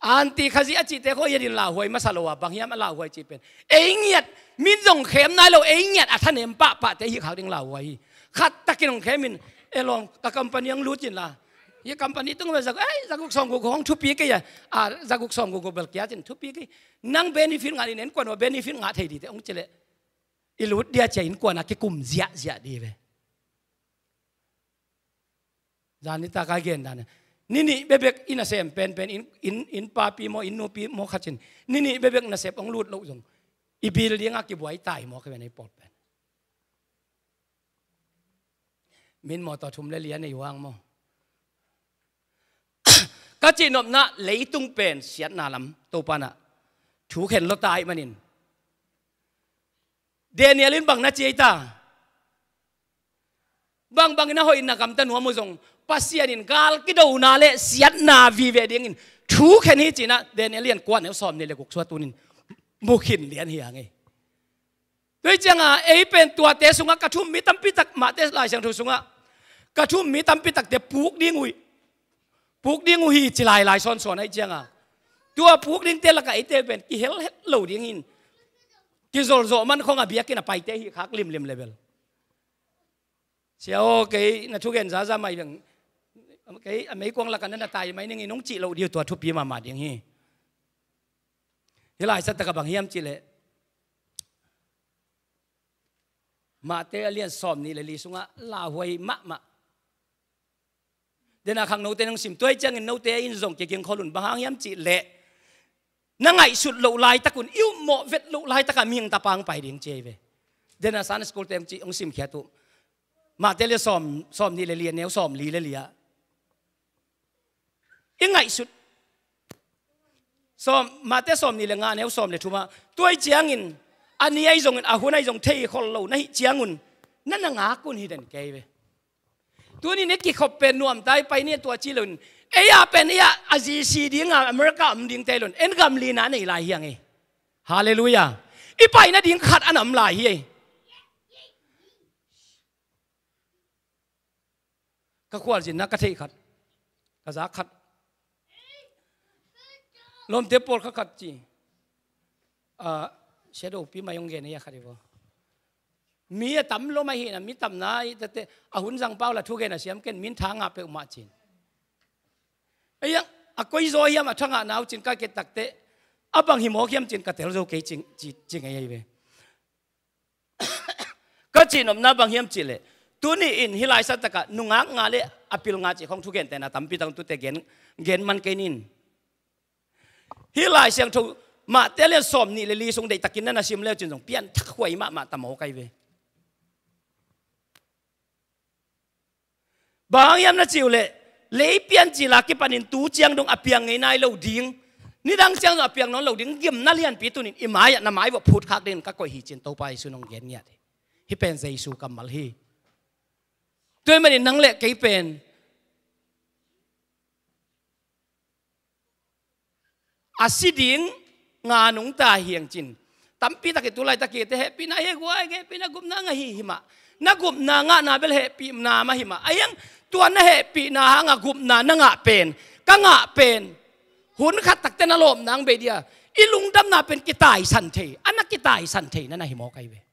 Anti Khazi a cihte khawng hi a din lauhuai masa lo a, bang hiam a lauhuai cih pen, ei ngiat, min zong khem nai lo, ei ngiat a thanem pahpahte hi khak ding lauhuai hi. Khat takin hong khemin, e lawm, ka company hong lut in la, hih company tung ve, za, ei, za guk sawm guk hong thupi kei a, a, za guk sawm guk bel kia cin thupi kei. Nang benefit ngah in, innkuan uh a benefit ngah thei dite hong ci leh, i lut dia cia innkuan a kikum ziahziah di ve. Zan nitak a gen dan, ni nih bekbek i nasem penpen, inn, inn, inn papi maw, inn nupi maw khat cin, ni nih bekbek nasep hong lut loh zong, i building a kibuai tai maw, ka ven ei pawl pen. Min maw, tawh thum le li a nei uh hang maw. Ka cihnopna, leitung pen siatna lam Topa in ah thu khen lua ta ahih manin, Daniel in bang na ci ei ta? Bangbangin a hoih in na gamta nuam uh zong, Pasian in gal kidona le siatna vive dingin thu khen hi ci-in ah Daniel lian kua, neu sawmnih le guk sung ah tunin mu khin lian hi hang ei. Tua hi ciangin ei pen tuate sungah ka thu-um mi tampi tak, Mate Lai Siangtho sungah ka thu-um mi tampi takte puk ding uh hi, puk ding uh hi ci lailai sawnsawn ahih ciangin, tua puk dingte lakah eite pen kihel het lo ding hi in, kizolzawh man khawng a biakinn a paite hi khak limlim le bel. Sia aw, kei na thugen zaza mai beng, kei a meikuang lakah na na tai mai ning in, hong cih loh ding uh, tua thupi mahmah ding hi. Hih lai sa takah bang hiam cih leh, Mate a lian sawmnih le li sungah lauhuai mahmah. Dena khangnote nong sim, tua hi ciangin note in zong kiging khol un, bang hang hiam cih leh, na ngaihsut loh laitak un, i upmawh vet loh laitak ah mihing tapa hong pai ding ci ei ve. Dena Sunday school te hong ci, hong simkhiat uh. Mate le sawm, sawmnih le li, neu sawmli le li ah i ngaihsut. Sawm, Mate sawmnih le nga, neu sawm le thum ah, tua hi ciangin a ni ahi zongin, a hun ahi zong thei khol lo na hih ciangun, na na ngak un hi den kei ve. Tuni-in i kikhop pen nuam ta hi, pai ni a tua ci lo in, ei a pen ei a, a zi si ding a America om dingte lo in, en gam lina nei lai hi hang ei. Halleluiah. I pai nading khat a na om lai hi ei. Ka khualzinna ka theih khat, ka zak khat, lawmte pawl kha khat ci, ah, shadow pi mai hong gen ei a khat hi vaw. Mi a tam lua mah hi na, mi tamna i tate, a hun zang pau la thugen a siam ken, min tha ngah peuhmah cin. Ei a, a koi zaw hiam a tha ngahna uh cin ka ke takte, a bang hi mawk hiam cin ka tel zo kei cing, ci, ci ngei ei ve. Ka cihnopna bang hiam cih leh, tuni-in hih lai sa takah nungak nga le a pil nga cih khawng thugente na tampi tak tute gen, gen man kei ning. Hih Lai Siangtho Mate lian sawmnih le li sung deihtakin na na sim le uh cin zong pianthak huai mahmah ta mawk ahi ve. Bang hang hiam na cih uh leh, lei piancil a kipanin tu ciang dong a piang ngei nai lo ding. Nidang ciang dong a piang nawn lo ding. Gimna lianpi tuni-in i mai-ah na mai vawh phut khak dingin ka koih hi cin Topa Jesu in hong gen ngiat hi. Hih pen Jesu kammal hi. Tua ahih manin nang le kei pen a si ding nga nungta hi hang cin. Tampi tak i tu laitak i te hehpihna hi guai, hehpihna gupna ngah hi hi mah. Na gupna ngahna bel hehpihna mah hi mah. Ahi hang tua na hehpihna hangah gupna na ngah pen, ka ngah pen, hun khat takte na lawpna hang bei dia, i lungdamna pen kitaisan thei, a na kitaisan thei na na hi mawk ahi ve.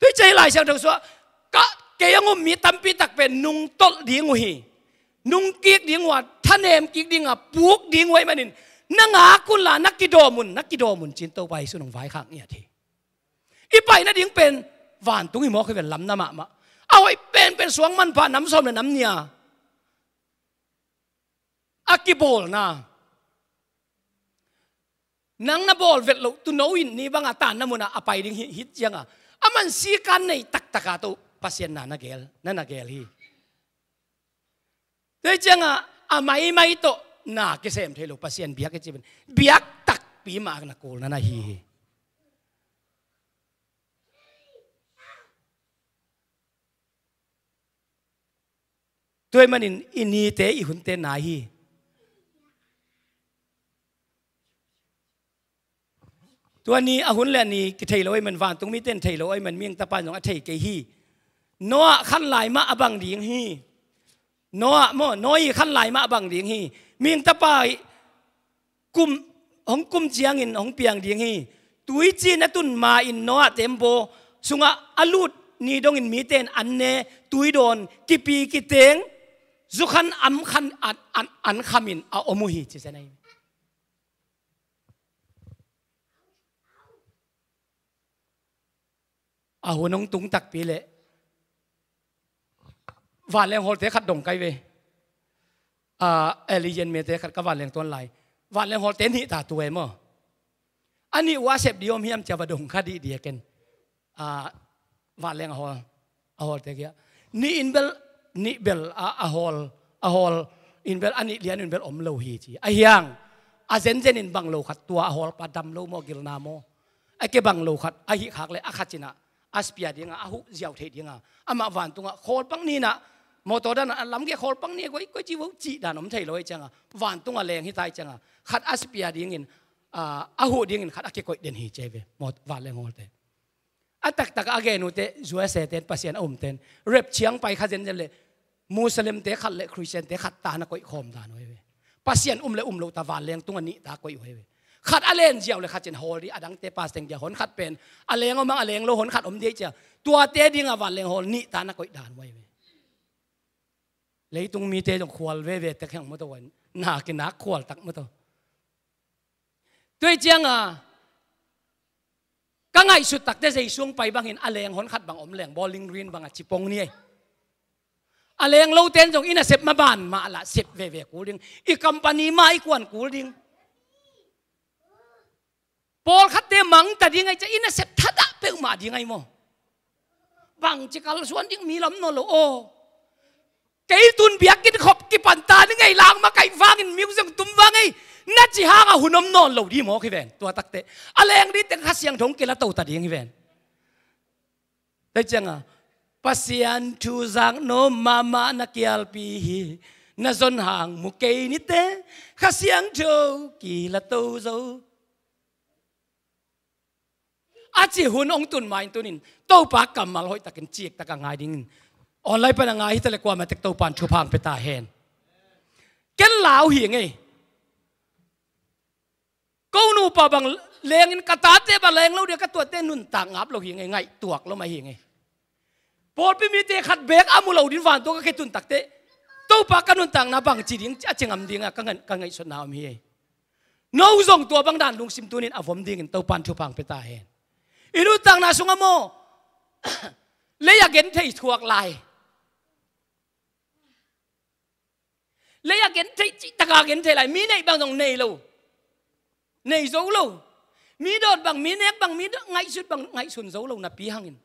Tua hi ciang hih Lai Siangtho sungah, ka, kei hong um mi tampi tak pen nungtolh ding uh hi. Nungkik ding uh a, thanem kik ding a, puk ding uh ahih manin, na ngak un la, na kidawm un, na kidawm un cin Topa Jesu in hong vaikhak ngiat hi. I pai nading pen vantung hi mawk hi ven, lamna mahmah. A hoih penpen suang manpha nam sawm le nam nih a kibawlna. Nang na bawl vet loh tuuno in ni banga tanna munah a pai ding hi, hi cianga a man sikan nei taktak a tawh Pasian na na gel, na na gel hi. Tua hi cianga a maimai tawh na kisem thei lo Pasian biak i cih pen biak takpi mah na kul na na hi hi. Tua ahih manin i nite i hunte nai hi. Tua ni a hun le a ni kithei lo ahih man, vantung mite in thei lo ahih man, mihing Tapa in zong a thei kei hi. Noah khan lai mah a bang ding hi. Noah maw, Noah i khan lai mah bang ding hi. Mihing Tapa i kum, hong kum ciangin hong piang ding hi. Tuici na tun ma-in Noah tembaw sungah a lut ni dongin mite in an ne, tui dawn, kipi kiteng, zukhan am khan an, an, an khamin a om uh hi ci zen ahi. A hun hong tung takpi leh vanleng hawlte khat dong kai ve. A, Elian mete khat ka vanleng tuan lai. Vanleng hawlte nih ta tu e maw. A nih uh a sep dih om hiam cia va dong kha dih dih a ken. A, vanleng a hawl, a hawlte kia. Nih in bel, nih bel a, a hawl, a hawl in bel a nih lian in bel om lo hi ci. A hiang, a zenzen in bang lo khat tua a hawl pa dam lo maw gilna maw. A ke bang lo khat, a hih khak le a khat cinah, a spia dinga, a huh ziau thei dinga. Amah vantungah, khawl pang ninah, mawtaw danah, a lam ke khawl pang ni, koi, koi ci vo, cih dan om thei lo ahi cianga. Vantungah leng hi ta ahi cianga. Khat a spia dingin, a, a huh dingin khat a kikoih den hi ci ve. Mawt-, vanleng hawlte. A taktak a gen uh teh, U S A ten, Pasian a um ten. Rep ciang pai kha zenzen le, Muslim te khat le Christian te khat ta na koih khawm dan uh hi ve. Pasian um le um lo ta vanleng tunga nih ta koih uh hi ve. Khat a len ziau le khat cin hawl di, a dangte pas teng dia hon khat pen. A leng om ang a leng lo hon khat om di cia. Tuate dinga vanleng hawl nih ta na koih dan uh hi ve. Leitung mite zong khual veve tek heng maw to wan. Na kinak khual tak maw to. Tua hi cianga, ka ngaihsut takte Jesu hong pai bangin a leng hon khat bang om leng, Bowling Green banga cipong ni ei. A leng loten zong i nasep maban mah lah sep veve kul ding. I company mah i kuan kul ding. Pawlkhatte mangta ding ai cia i nasep thadah peuhmah ding ai maw. Bangci kalsuan ding mi lam nawn lo aw. Kei tun biakinn khop kipanta ni ngei lang makaih vangin music tum vang ei. Na ci hanga hun om nawn lo di mawk hi ven. Tua takte a leng di teng Kha Siangtho hong kila to ta ding hi ven. Tua cianga Pasian thu zak no mahmah na kialpi hi. Na zon hang mu kei nite Kha Siangtho kila to zo. A ci hun hong tun main tunin Topa kammal hoih takin cik taka ngai dingin online pana ngai hita le kuama tek Topan thupha hong pia ta hen. Ken lau hi ngei. Ko nupa bang lengin ka tate bang leng lo dia ka tuate nuntak ngap lo hi ngei, ngaih tuak lo mai hi ngei. Pawlpi mite khat bek a mu lo din vantung ka ke tun takte Topa ka nuntakna bang ci ding a ci ngam dinga ka ngai, ka ngaihsutna om hi. No zong tua bang dan lungsim tunin a vom dingin Topan thupha hong pia ta hen. I nuntakna sungah maw lei a genthei thuak lai. Lei a genthei cih taka genthei lai. Mi neih bang zong nei lo. Nei zo lo. Mi dawt bang, mi nek bang, mi dawt ngaihsut bang ngaihsun zo lo napi hangin.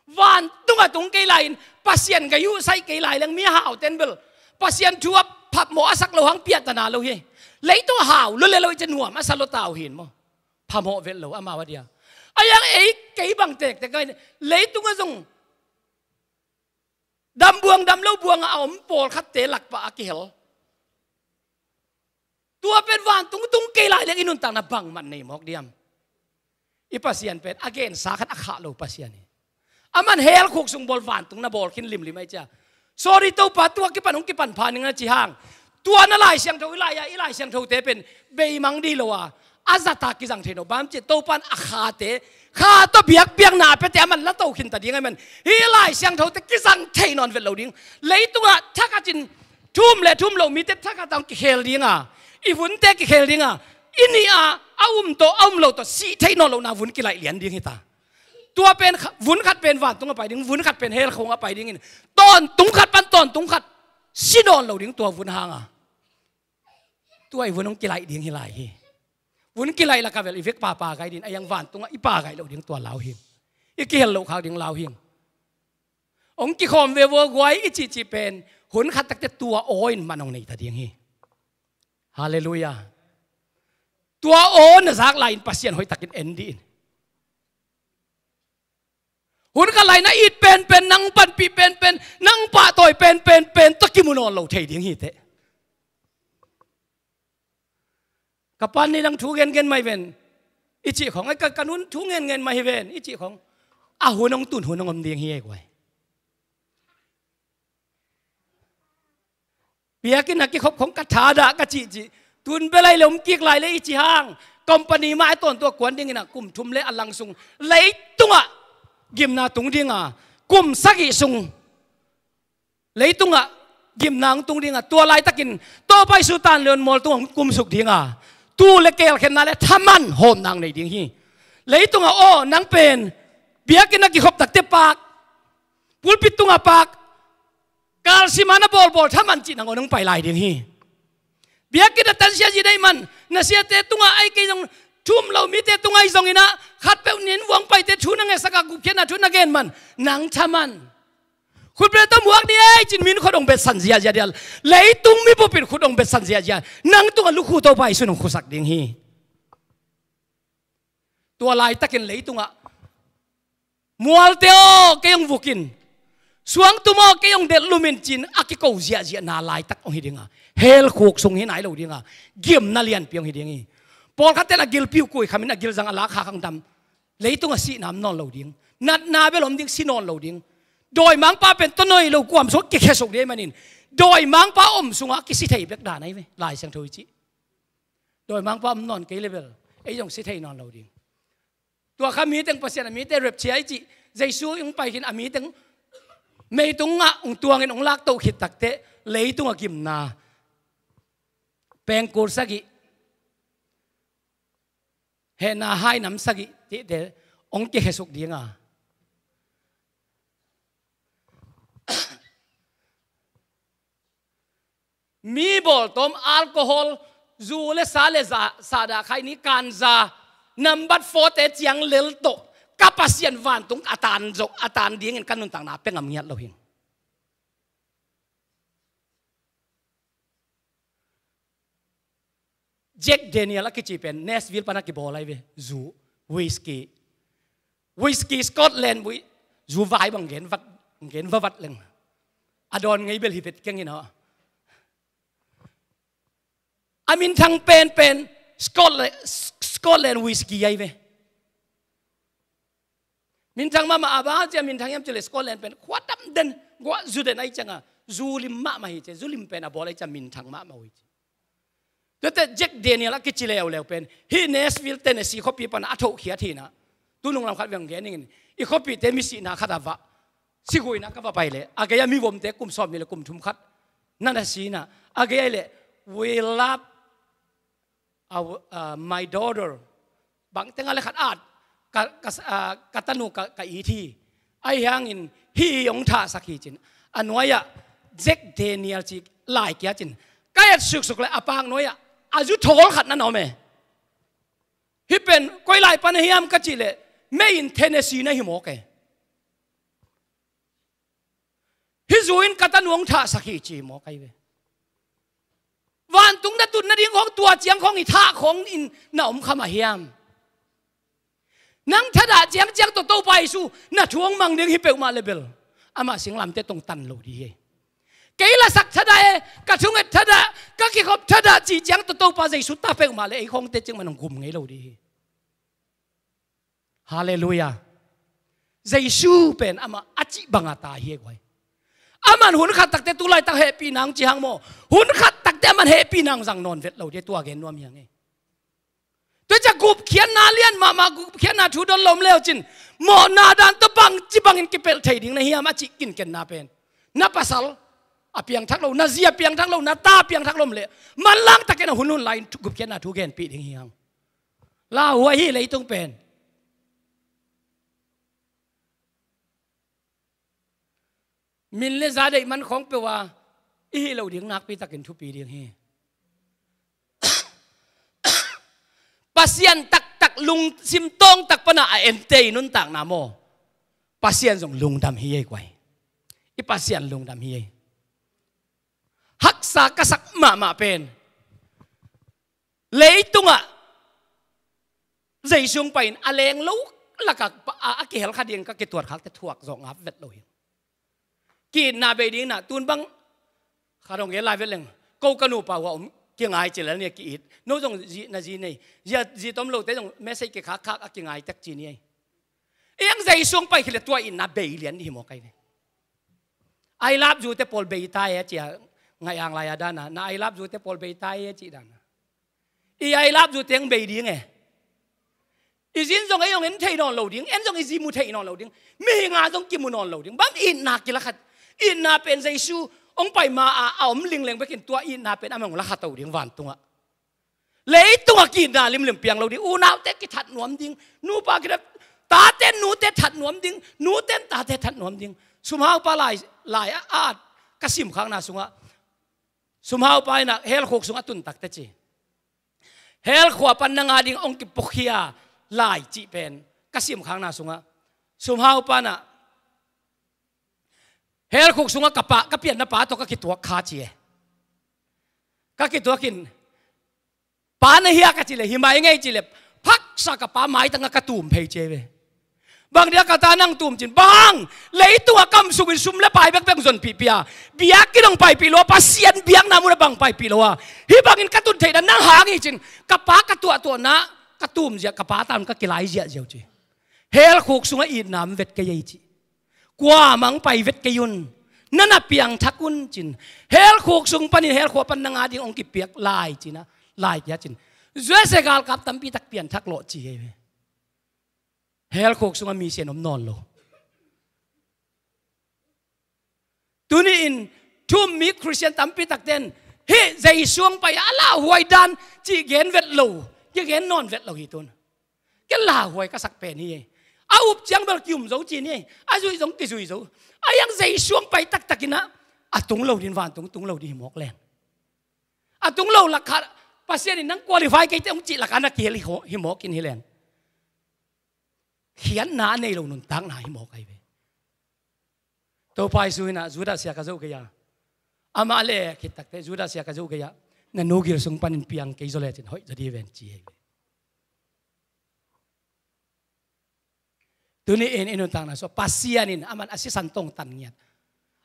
Vantung a tung kei lai-in Pasian ka yuhsaih kei lai leng mi hau ten bel Pasian thu a phamawh a sak lo hang piahtana lo hi. Leitung a hau lo le lo i cia nuam a sa lo tau hin maw. Phamawh vet lo amau a dia. A yang ei kei bang tektek a leitung a zong dam buang dam lo buanga a om pawlkhatte lakpah a kihel. Tua pen vantung tung kei lai leng i nuntakna bangmah nei mawk diam. I Pasian pen a gensa khat a khah lo Pasian hi. Aman hell khuk sung bawl vantung na bawl khin limlim ai cia. Sorry Topa tua kipan hong kipan pha ning na ci hang. Tua na Lai Siangtho i lai a i Lai Siangthote pen beimang di lo a a zata kizang thei nawn bang ci Topan a khate kha tawh biakpiakna a piate aman la to khin ta ding ai man. Hi Lai Siangthote kizang thei nawn vet lo ding. Leitungah thakhat in thum le thum lo mite thakhat tawh kikhel dinga i vunte kikhel dinga i nih a a um tawh a um lo tawh sih thei nawn lohna vun kilaih lian ding hita. Tua pen kha-, vun khat pen vantung a pai ding, vun khat pen hell khung a pai dingin tawntung khat pan tawntung khat si nawn lo ding tua vun hanga. Tua i vun hong kilaih ding hi lai hi. Vun kilaih laka vel i vek papa gai din a yang vantungah i pa gai lo ding tua lau hing. I kihel lo khak ding lau hing. Hong kikhawm ve vua guai i cihcih pen hun khat takte tua aw in man hong nei ta ding hi. Halleluiah. Tua aw na zak lai-in Pasian hoih takin en dih in. Hun khat lai na it penpen, nang panpih penpen, nang pahtawi penpenpen tawh kimu nawn lo thei ding hiteh. Ka pan ni dang thu gengen mai ven i cih khong, ai ka, ka nun thu gengen mai hi ven i cih khong. A hun hong tun hun hong om ding hi ei guai. Biakinn a kikhop khong ka thadah ka cihcih, tun bel ai le om kik lai le i cih hang, company mah a tawntung a kuan dingin ah kum thum le a lang sung leitungah gimna tung dinga, kum sagih sung leitungah gimna hong tung dinga, tua laitakin Topa Jesu tan leon mual tungah hong kumsuk dinga, tuu le keelkhenna le thaman hawmna hong nei ding hi. Leitungah aw, nang pen biakinn a kikhop takte pak, pulpit tungah pak, kalsima na bawlbawl thaman cih nangawn hong pai lai ding hi. Biakinn a tan siazi dei man, na siate tungah ai kei zong, thu um lo mite tungah ai zongin ah khatpeuh nin vuang paite thu na ngetsak a, gupkhiatna thu na gen man, nang thaman. Khutbettom huak ni ei cin min khut hong betsan ziazia dial. Leitung mi bupin khut hong betsan ziazia. Nang tungah lukhu Topa Jesu in hong khusak ding hi. Tua laitakin leitungah mualte aw kei hong vukin, suangtum aw kei hong delhlumin cin a kiko ziahziahna laitak hong hi dinga, hell khuk sung hi nai lo dinga, gimna lianpi hong hi ding hi. Pawlkhatte in a gilpi uh kuikhamin a gilzang a lak kha khang dam. Leitungah sihna om nawn lo ding, natna bel om ding, si nawn lo ding. Dawimangpa pen tawnawi lo kuam sungah kikhesuk ding ahih manin, dawimangpa om sungah kisi thei bek dan ahi ve, Lai Siangtho i cih. Dawimangpa om nawn kei le bel ei zong si thei nawn lo ding. Tua kha miteng Pasian a mite rapture i cih, Jesu hong pai khin a miteng meitungah hong tuangin hong laktoh khit takteh leitungah gimna pengkul sagih, hehna hai nam sagih cihte hong kikhesuk dinga, mi bawltawm, alcohol, zu le sa le za, sahdah, khaini, kanja, nambat four te ciang lel tawh ka Pasian vantung a tan zo, a tan dingin ka nuntakna pia ngam ngiat lo hi. Jack Daniel a kici pen Nashville pan a kibawl ahi ve. Zu, whisky. Whisky Scotland, whi-, zu vai bang gen vat, gen vavat leng. A dawn ngei bel hi vet keng in aw. A minthang penpen Scotland, Scotland whisky ahi ve. Minthang mahmah a, bang hang cia minthang hiam cih leh Scotland pen khua tam den, guah zu den ahi cianga, zu lim mahmah hi cia, zu lim pen a bawl ahi cia minthang mahmah uh hi cia. Tuate Jack Daniel a kici leuleu pen hih Nashville, Tennessee khuapi pana a thohkhiat hi na. Tu nung lam khat veng gen ning in, i khuapite misihna khat a vah, siguina ka va pai leh a gei a mivomte kum sawmnih le kum thum khat na na si na. A gei a leh, "We love our, uh, my daughter." Bang teng a le khat at, ka, ka, ah, ka tanu ka, ka it hi. Ahi hangin hih hong thahsak hi cin. A nuai-ah Jack Daniel ci lai kia cin. Ka et suksuk le a pak nuai-ah a zu thawl khat na na om e. Hih pen koi lai pan a hiam ka cih leh, mei in Tennessee na hi mawk e. Hih zu in ka tanu hong thahsak hi ci mawk ahi ve. Vantung na tut nading khawng tua ciang khawng i thah khawng in na om kha mah hiam? Nang thadah ciangciang tawh Topa Jesu na thu hong mang ding hi peuhmah le bel, amah singlamteh tawh tan lo ding hi. Kei lasak thadah e, ka thunget thadah, ka kikhop thadah cih ciang tawh Topa Jesu ta peuhmah le ei khawngte ciang man hong gum ngei lo ding hi. Halleluiah. Jesu pen amah a cih banga ta hi e guai. Aman hun khat takte tu laitak hehpihna hong ci hang maw? Hun khat takte aman hehpihna hong zang nawn vet lo ding, tua gen nuam hi hang e. Tua ciah gupkhiatna lian mahmah, gupkhiatna thu don lom leu cin, mawhna dan tawh bangci bangin kipelh thei ding na hiam a cih kinkenna pen, na pasal a piangthak lo, na zi a piangthak lo, na ta a piangthak lo om leh, manlang takin a hun hun lai-in thu, gupkhiatna thu genpih ding hi hang. Lauhuai hi leitung pen. Min le za deih man khawng peuh a i hih loh ding nakpi takin thupi ding hi. Pasian taktak, lungsim tawng tak pana a ente i nuntakna maw, Pasian zong lungdam hi ei guai. I Pasian lungdam hi ei. Haksa ka sak mahmah pen, leitungah Jesu hong pai-in a leng lo lakah a, a kihel kha ding ka kituat khakte thuak zawh ngap vet lo hi. Ki-itna bei ding na, tun bang khat hong gen lai vet leng, ko ka nupa hua om kingai ci lel ni a ki-it. No zong zi, na zi nei, zi a, zi tom lote zong message kikhakkhak a kingai tek ci ni ei. Iang Jesu hong pai khit leh tua itna bei lian hi mawk ahi ve. "I love you" te pawl bei ta e a cia, Ngaih ang lai a dana, na I love you te pawl bei tai e cih dana. I I love you teng bei ding e. I zin zong ei zong en thei nawn lo ding, en zong i zi mu thei nawn lo ding. Mihing a zong kimu nawn lo ding. Bang itna kilakhat. Itna pen Jesu hong pai ma a, a om lingleng bekin tua itna pen amah hong lakhat to ding vantungah. Leitungah kiitna limlim piang lo ding. Unaute kithat nuam ding. Nupa kithat, tate nute that nuam ding. Nuten tate that nuam ding. Sumhaupa lai, lai a, a ka simkhakna sungah. Sumhaupa inah helkhuk sungah tun takte ci. Helkhua pan na nga ding hong kipuakhia lai cih pen ka simkhakna sungah. Sumhaupa inah helkhuk sungah ka pa, ka pianna pa tawh ka kituak kha ci e. Ka kituakin, pa na hia ka ci le, hi mai ngei ci le, phaksa ka pa maitangah ka tum phei ci e ve. Bang dia ka ta nang tum cin, bang, leitungah kam sungin sum le pai bekbek zonpih pia. Biakinn hong paipih lo a, Pasian biakna munah bang paipih lo a. Hih bangin ka tun theih dan nang hang hi cin, ka pa ka tuahtuahna, ka tum ziah, ka pa tan ka kilai ziahziah uh ci. Helkhuk sungah itna om vet kei ei ci. Kuamah hong pai vet kei un. Na na piangthak un cin. Helkhuk sung panin helkhua pan na nga ding hong kipiak lai cina. Lai kia cin. U S A galkap tampi tak pianthak lawh ci hi ve. Helkhuk sungah misian om nawn lo. Tuni in thu-um mi Khristian tampi takten hih Jesu hong pai a lauhuai dan cih gen vet lo, kigen nawn vet lo hi tun. Ken lauhuai ka sak pen hi. A up ciang bel ki-um zo ci ni. A zuih zong kizui zo. A hiang Jesu hong pai taktak inah a tung lo din, vantung tung lo din hi mawk leng. A tung lo lak khat Pasian in nang qualify kei teh hong cih lakah na kihel hi mawk in hi leng. Khiatna a nei lo nuntakna hi mawk ahi ve. Topa Jesu inah Judas sia ka zoh kei a. Amah le khit takte Judas sia ka zoh kei a. Na nu gil sung panin piang kei zaw lecin hoih zaw di ven ci hi ve. Tuni in i nuntakna sua Pasian in aman a sisan tong tan ngiat.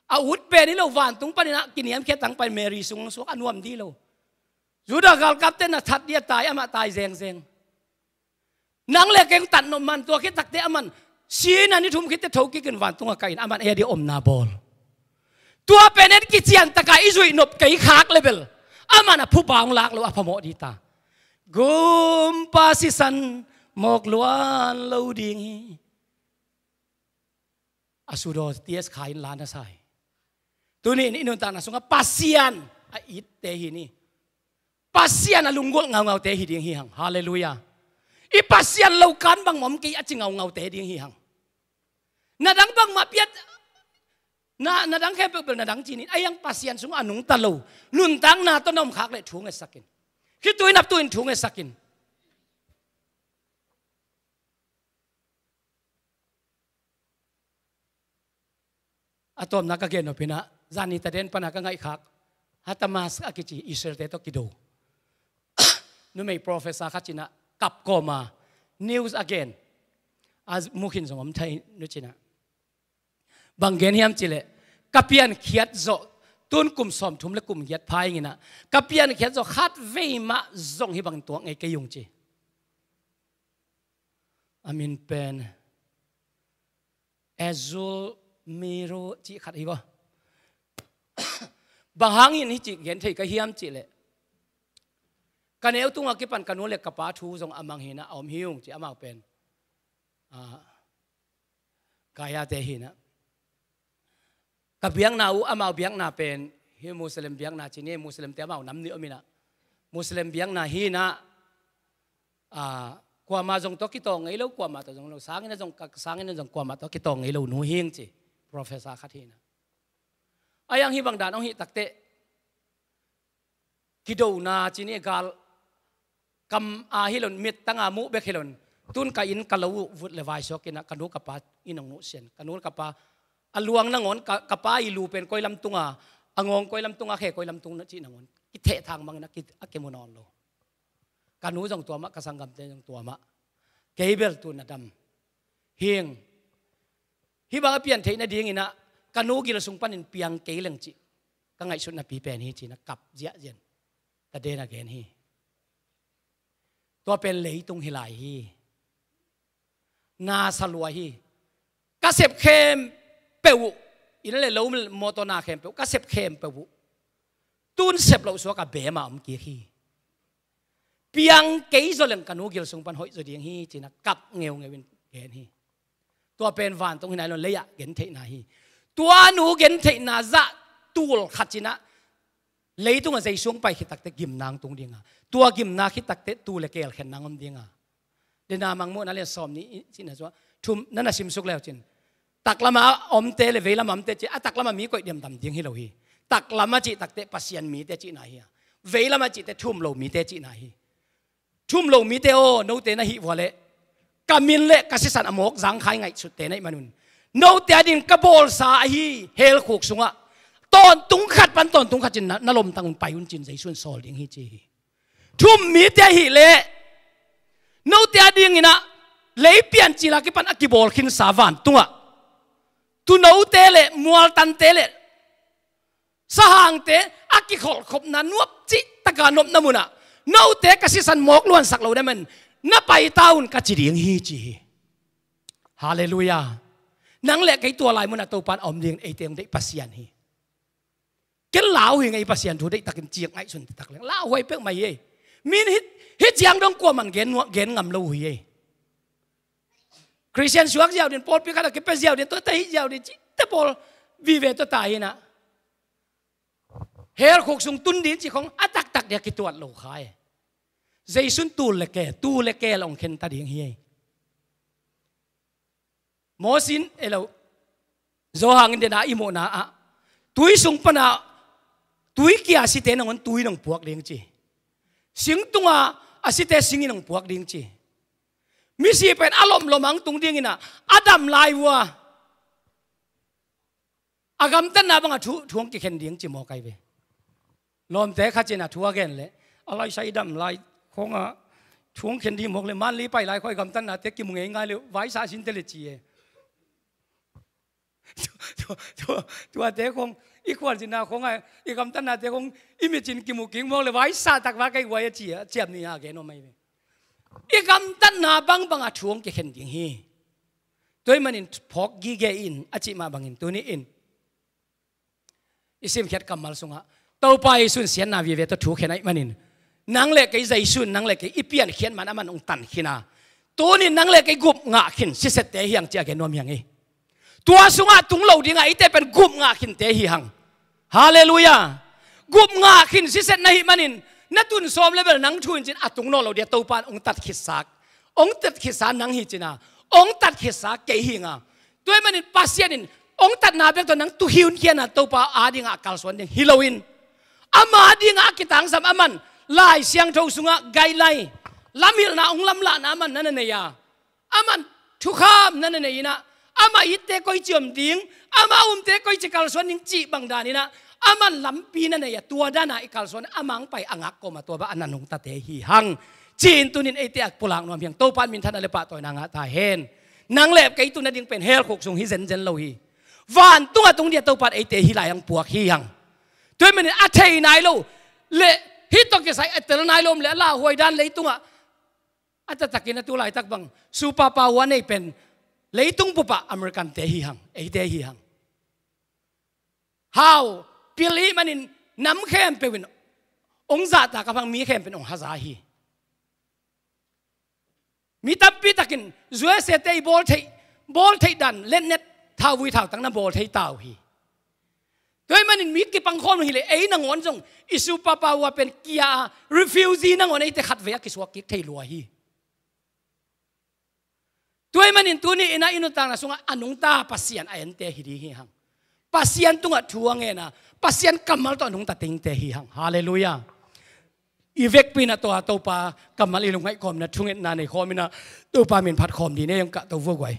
A ut pen hi lo, vantung panin a kiniamkhiat tang pai Mary sung suak a nuam di lo. Judas galkapte na that di a tai, amah tai zengzeng. Nang le keng tat nop man tua khit takte aman sina ni thum khitte tho kikin vantungah kahin aman ei a di omna bawl. Tua pen en kician taka i zuih nop kei khak le bel aman a phuba hong lak lo a phamawh di ta. Gumpa sisan mawk luan lo ding hi. A sudaw T S Khai in la na sa hi. Tuni in i nuntakna sungah Pasian a itte hi ni. Pasian a lunggulh ngaungaute hi ding hi hang. Halleluiah. I Pasian lo kan bangmah om kei a ci ngaungaute ding hi hang. Na dang bangmah piat, na, na dang khempeuh bel na dang cinin a hiang Pasian sungah a nungta lo nuntakna tawh na om khak leh thu ngetsakin. Khitui naptui in thu ngetsakin. A tawpna ka gen nop inah zani taden pana ka ngaihkhak Hatamas a kici Israelte tawh kido numei professor khat cinah kap kawma news a gen a mukhin zong om thei nu cinah. Bang gen hiam cileh ka piankhiat zawh tun kum sawmthum le kum giat pha inginah ka piankhiat zawh khat vei mah zong hih bangin tuak ngei kei ung ci. A min pen Ezul Miru cih khat hi ko. Bang hangin hih cih gen thei ka hiam cihleh ka neu tungah kipan ka nu le ka pa thu zong a mang hinah a om hi ung ci amau pen. Ah, Kayate hinah. Ka biakna uh amau biakna pen hi Muslim biakna ci ni, Muslimte amau nam nih om inah Muslim biakna hinah, ah, kuamah zong tawh kitawng ngei lo, kuamah tawh zong lo, sangin a zong ka, sangin a zong kuamah tawh kitawng ngei lo nu hing ci professor khat hinah. A hiang hih bang dan hong hih takteh kidona ci ni gal kam a hi lon, mit tanga muh bek hi lon. Tun ka inn ka lo uh vut le vai suak inah ka nu ka pa inn hong nuh sian. Ka nu ka pa a luang nangawn ka, ka pa i lu pen koi lam tunga, a ngawng koi lam tunga, khe koi lam tung na cih nangawn kitheh thang bang inah ki, a kimu nawn lo. Ka nu zong tua mah, ka sanggamte zong tua mah. Kei bel tun a dam hing. Hih bang a pian theih nading inah ka nu gil sung panin piang kei leng cih ka ngaihsutna pi pen hi cinah kap ziahziah. Taden a gen hi. Tua pen leitung hi lai hi. Na sa lua hi. Ka sep khempeuh uh, inn le lo, mawtaw na khempeuh ka sep khempeuh uh. tun sep loh suak a beem a om kik hi. Piang kei zaw leng ka nu gil sung pan hoih zaw ding hi ci-in a kap ngeungeu in gen hi. Tua pen vantung hi nai lo, lei-ah gentheihna hi. Tua nu gentheihna zah tul khat ci-in a leitung a Jesu hong pai khit takteh gimna hong tung ding a, tua gimna khit takteh tuu le keel khen nang om ding a. Dena Mangmuhna lian sawmnih, cihna sungah thum na na simsuk leu cin, taklam a omte le veilam a omte ci, a taklam a mi koih diamdam ding hi lo hi. Taklam a cih takteh Pasian mite cihna hi a, veilam a cihte thum lo mite cihna hi. Thum lo mite aw, note na hih vua leh ka min le ka sisan a mawk zangkhai ngaihsutte na hih manun, note a dingin ka bawlsa ahi hell khuk sungah tawntung khat pan tawntung khat cin na, na lomtang un, pai un cin Jesu in sawl ding hi ci hi. Thum mite ahih leh note a dingin ah lei piancil a kipan a kibawl khinsa vantungah tuunote le mualtante le sahangte a kikholhkhopna nuam cih taka nopna munah note ka sisan mawk luansak lo na hih manin na pai ta un ka ci ding hi ci hi. Halleluiah. Nang le kei tua lai munah Topa in a om dingin eite hong deih Pasian hi. Ken lau hi ing ei, Pasian thu deihtakin cih ngaihsun taktak leng lauhuai peuhmah hi ei. Min hih, hih ciang dong kuaman gen nuam, gen ngam lo uh hi ei. Khristian suak ziau ding, pawlpi khat a kipia ziau ding, tua ta hih ziau ding cihte pawl vive tua ta hi-in ah hell khuk sung tun ding cih khong a taktak ding a kituat lo kha ei. Jesu in tuu le keel, tuu le keel hong khen ta ding hi ei. Moses in, ei lo, Johan in dena i muhna ah tui sung pana tui kia a site nangawn tui in hong puak ding ci. Sing tunga a site sing in hong puak ding ci. Misi pen a lomlom hong tung dingin ah a dam lai uh a a gamtatna banga thu, thu hong kikhen ding ci mawk ai ve. Lawmte khat cin a thu a gen leh a laisa i dam lai khong a thu hong khen ding mawk leh Manli pai lai khong i gamtatnate kimu ngei ngai leh vaisa sinte le ci e. Tua, tua, tuate khong i khualzinna khong a i gamtatnate khong i mitcin kimu kik mawk leh vaisa tak va kei guai a ci a, ciam ni a gen om ai ve. I gamtatna bangbang a thu hong kikhen ding hi. Tua ahih manin phawk gige in a cih mah bangin tuni in i simkhiat kammal sungah Topa Jesu in siatna vive tawh thu khen ahih manin nang le kei Jesu in nang le kei i piankhiat man aman hong tan khin a, tuni in nang le kei gup ngah khin sisette hi hang ci a gen nuam hi hang ei. Tua sungah tung lo dingah eite pen gup ngah khinte hi hang. Halleluiah. Gup ngah khin siset na hih manin na tun sawm le bel nang thu in cin a tung nawn lo ding a, Topa in hong tat khitsa, hong tat khitsa nang hi cin a, hong tat khitsa kei hi ing a. Tua ahih manin Pasian in hong tatna bek tawh nang tu hiunkhiatna Topa a dingah a kalsuan ding hi loin ama dingah a kitangsam aman Lai Siangtho sungah guideline, lamhilhna hong lamlahna aman na na nei a, aman thukham na na nei in ah, amah itte koici om ding, amah umte koici kalsuan ding cih bang dan in ah, aman lampi na nei a, tua dana i kalsuan, amah hong pai a ngak kawm a tua bang a na nungtate hi hang. Ci-in tuni in eite a pulak nuam hi hang. Topa in minthanna le pahtawina ngah ta hen. Nang le kei tun a ding pen hell khuk sung hi zenzen lo hi. Vantung a tung ding a Topa in eite hih lai hong puak hi hang. Tua ahih manin a thei nai lo le hih tawh kisai a tel nai lo om le a lauhuai dan leitungah a taktakin a tu laitak bang super power nei pen leitung bupah American-te hi hang, eite hi hang. Hau, pil ahih manin nam khempeuh in hong zahtak a, bang mi khempeuh in hong haza hi. Mi tampi takin U S A-te i bawl theih, bawl theih dan letnet thauvui thautang na bawl thei ta uh hi. Tua ahih manin mi kipang khawm hi leh ei nangawn zong i super power pen kia a, refugee nangawn eite khatvei a kisuak kik thei lua hi. Tua ahih manin tuni in ah i nuntakna sungah a nungta Pasian a ente hi ding hi hang. Pasian tungah thu a ngen a, Pasian kammal tawh a nungta tengte hi hang. Halleluiah. I vekpi in ah tua Topa kammal i lungngaih kawmin ah thungetna nei khawmin ah Topa min phat khawm ding ei, hong kahto vua guai.